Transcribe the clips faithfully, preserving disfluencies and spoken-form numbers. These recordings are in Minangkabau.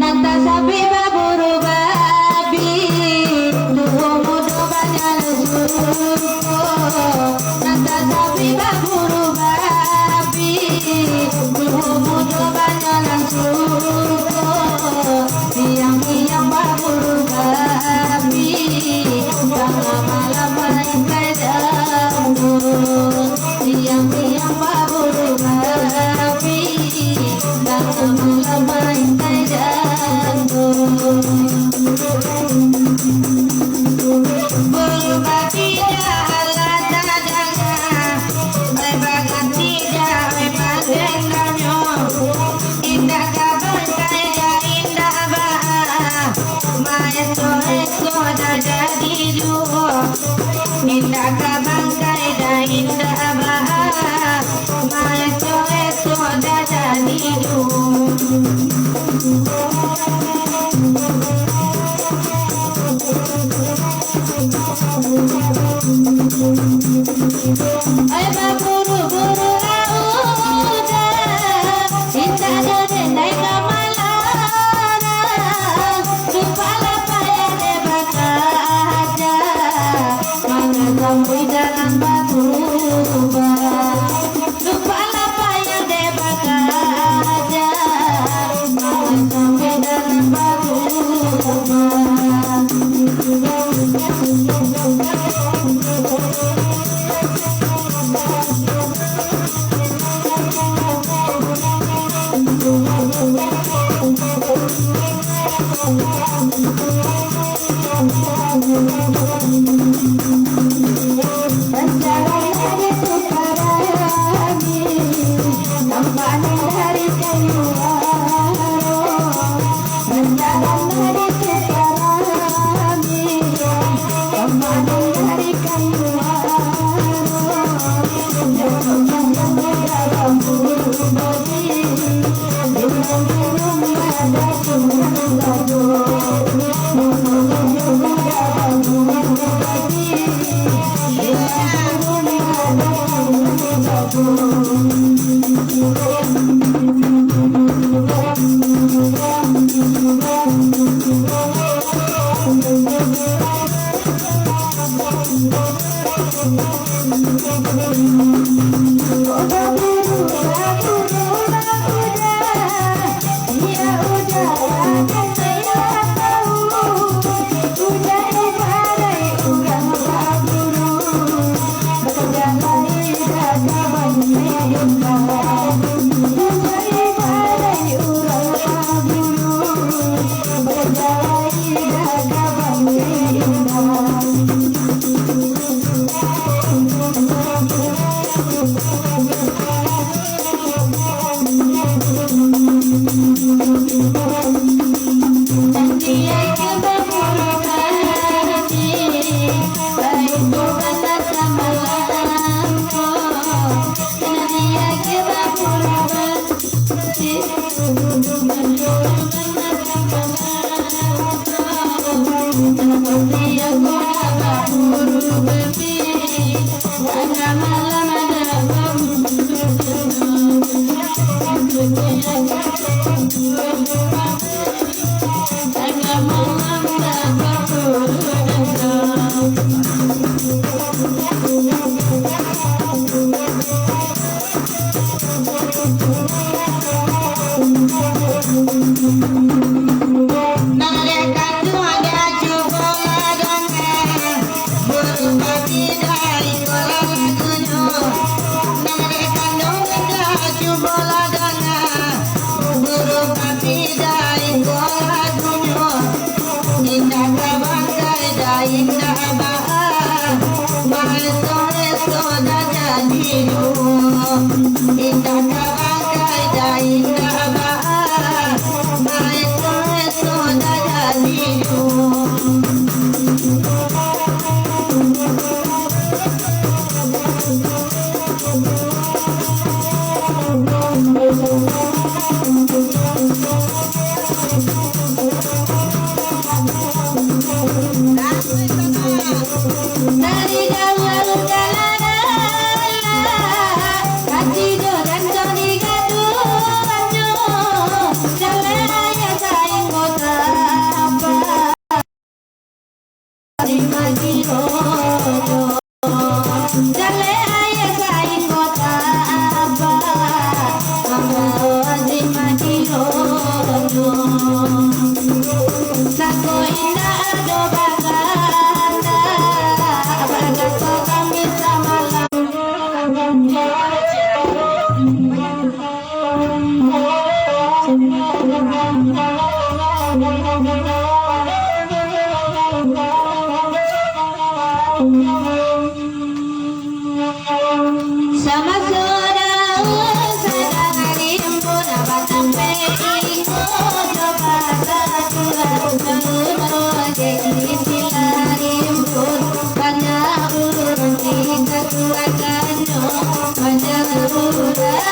Nan tasabik baburu babi, tuo mudo banyak nan suko. Nan tasabik baburu babi, tuo mudo banyak nan suko. Siang-siang baburu babi, tangah malam main kai dangdut. Siang-siang baburu babi, tangah malam main kai dangdut. Buru babi dah alah tadanga, ai baganti dah, ai pandeng danyo. Indak ka bangkai dah, indak baa, maeso-eso dah jadi juo. Indak ka bangkai dah, indak baa, maeso-eso dah jadi juo. Ai baburu-buru laudah, indak ado den dai ka malarang. Lupo lah payah dek bakaja, manga sampai dalam bakuba. Lupo lah payah dek bakaja, manga sampai dalam bakuba. Ba-,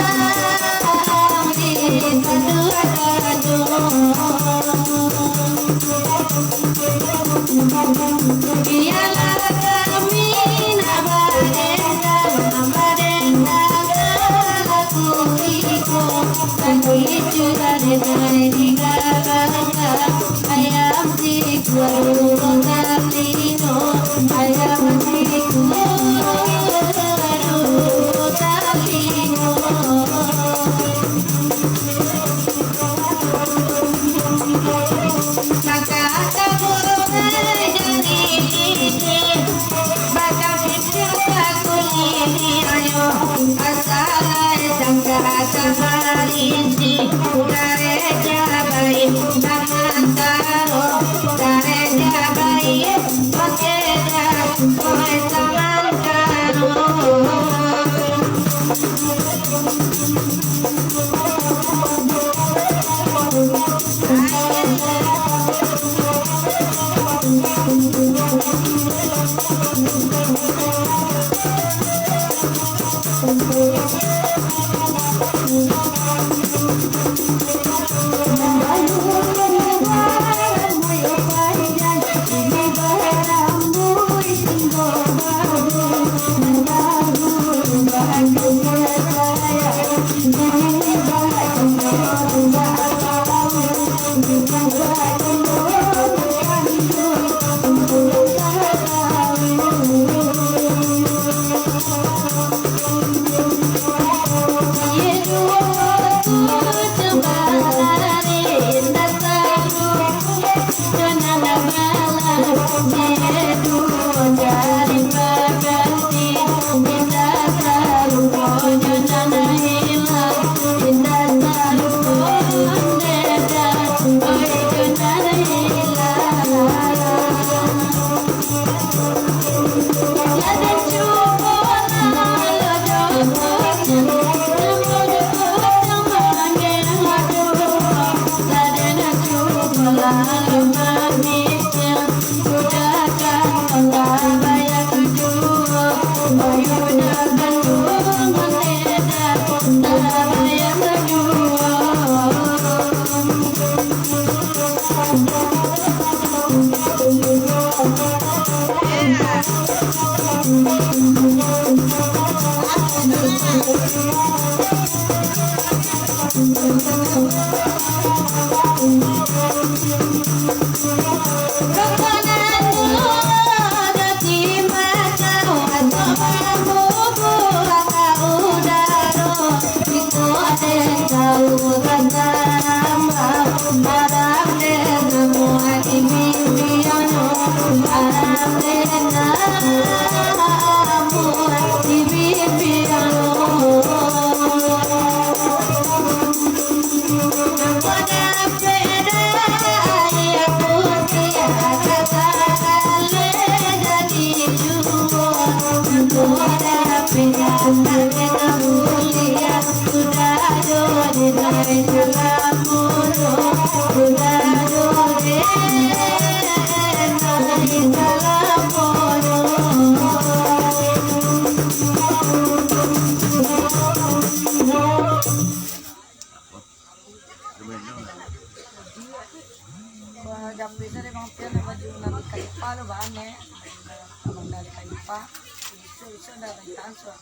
dapek sa dek Bang Pian, baju nan kalipa lo, Bang, eh. Abang dari kalipa. Isu-isu dari tanso.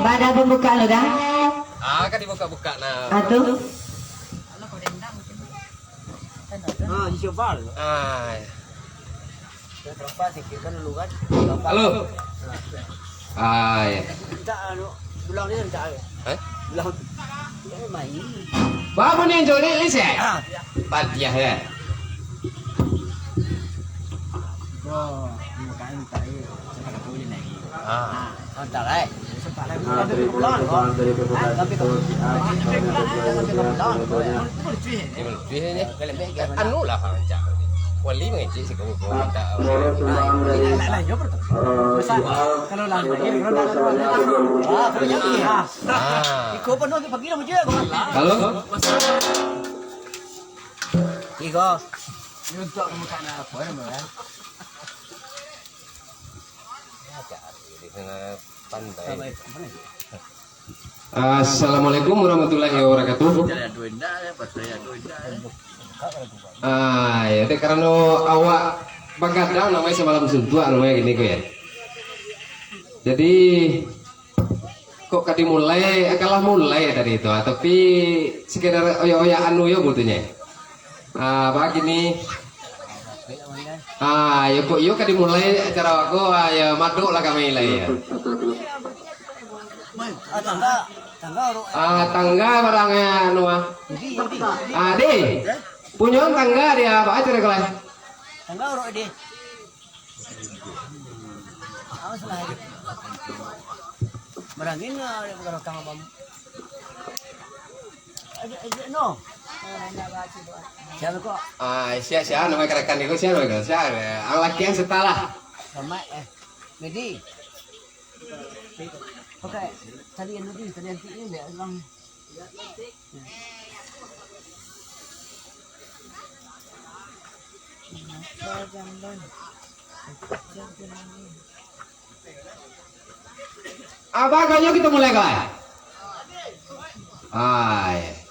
Bada pambukaan lo, dah? Ah, kan dibuka-buka nah. Ah, tu. Ah, di Syawal. Ah, ya. Halo. Ah, ya. Minta anu. Pulang ni minta air. Eh? Pulang. Dia main. Bapak ni jodoh ni sih? Ah. Patiah ya. Bro, bukan minta air. Saya tak tahu dia naik. Ah. Ah, tak lah. Sempat lah. Ada pulang. Ah, tapi kau. Tapi kau pulang. Dia lucu ni. Anu lah, Cak. Wali mangecek sih kamu, kamu minta. Lah, lah, yo, betul. Masa kalau lah, kalau lah, ah, kalau ni, ah. Ah. Iko penuh pagi dah muncul aku. Halo? Iko. Ini untuk kamu tak nak apa, ya, Bang? Ya, cari di sana pandai. Assalamualaikum warahmatullahi wabarakatuh. Ah, ya, dek karano awak bagadang namonyo samalam suntuak namonyo giko ya. Jadi, kok ka dimulai, akanlah mulai tadi tu, ah, tapi sekedar oyak-oyakan anu yo butuhnyo. Ah, bagini. Ah, yo kok iyo ka dimulai acara awak ko, ah, yo madok lah kami lah ya. Ah, tangga, tangga uruk. Ah, tangga barang, eh, anu, ah. Jadi, jadi. Ah, di. Punyo tangga dia, apa acara ko lah? Tangga uruk di. Awas lah. Barangin lah, dia bukan rekam apa. Aja, aja, no. Siapa kok? Ah, sia, sia, namonyo karakan iko, sia, namonyo sia. Ang lakian setalah. Selamat, eh. Medi. Pakai tali anu ni, tali antik ni, biar lang. Abah, kau nyo kito mulai, kawan. Ai.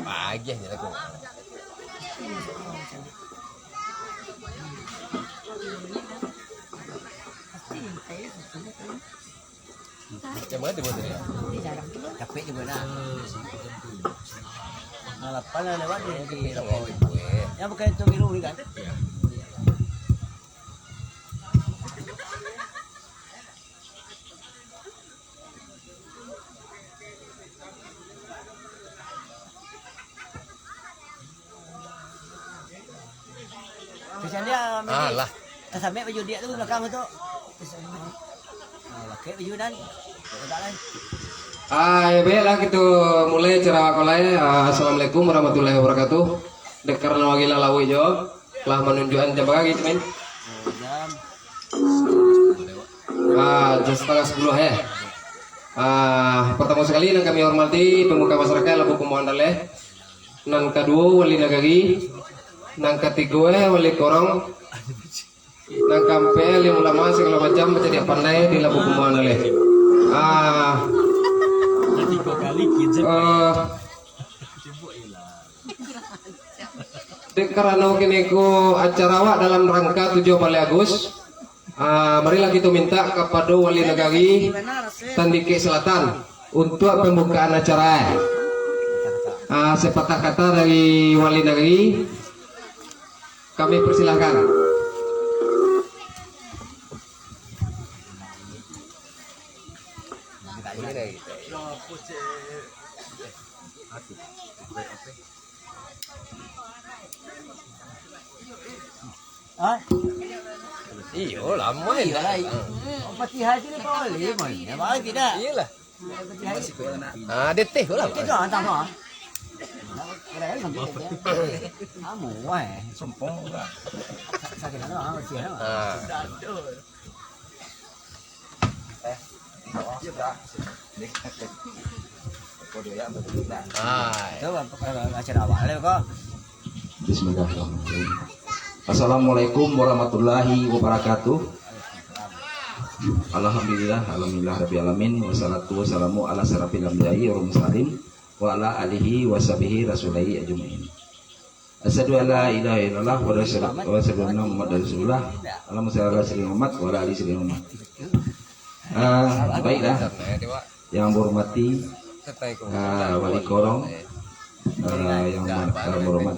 Pagi aja lah tu. Macam mana tu, Bos, tadi? Capek juga dah. Nah, lapan lah lewat dia. Yang bukan itu biru ni kan? Kasian dia, Medi. Alah. Tasamik baju dia tu belakang tu. Ah, pakai baju dan. Agak lain. Ah, ya, baiklah, kita mulai acara awak ko lai. Ah, Assalamualaikum warahmatullahi wabarakatuh. Dek karano lagi lah lawik jo, lah manunjuakan jam bara gitu, men. Jam. Ah, jam satangah sapuluah, eh. Ah, partamo sakali nan kami hormati pemuka masyarakat Labuah Kumbangan Daleh. Nan kaduo, wali nagari. Nan katigo, eh, wali korong. Nan kaampek, alim ulama, sagalo macam pacadiak pandai di Labuah Kumbangan Daleh. Ah. Eh, dek karano kini ko acara awak dalam rangka tujuah baleh Agus, ah, marilah kito mintak kapado Wali Nagari Tandikek Selatan untuak pambukaan acara. Ah, sepatah kata dari Wali Nagari, kami persilahkan. Ah? Iyo, lamo. Iyolah, i-, Fatihah tu ni boleh, boleh. Apa tidak? Iyolah. Ah, dia teh lah. Itu dah, tak apa. Kamu, weh. Sompong lah. Sa-, sakit lah, ah, Fatihah lah. Ah. Ah. Itu, eh, acara awal lah, kok. Bismillahirrahmanirrahim. Assalamualaikum warahmatullahi wabarakatuh. Alhamdulillah, alhamdulillah rabbil alamin, wassalatu wassalamu ala asyrafil anbiya'i wal mursalin, wa ala alihi wa sahbihi rasulai ajmain. Asyhadu an la ilaha illallah wa asyhadu, wa asyhadu anna Muhammadar Rasulullah. Allahumma shalli ala sayyidina Muhammad wa ala ali sayyidina Muhammad. Ah, baiklah. Yang berhormati, ah, Wali Korong, ah, yang, ah, berhormat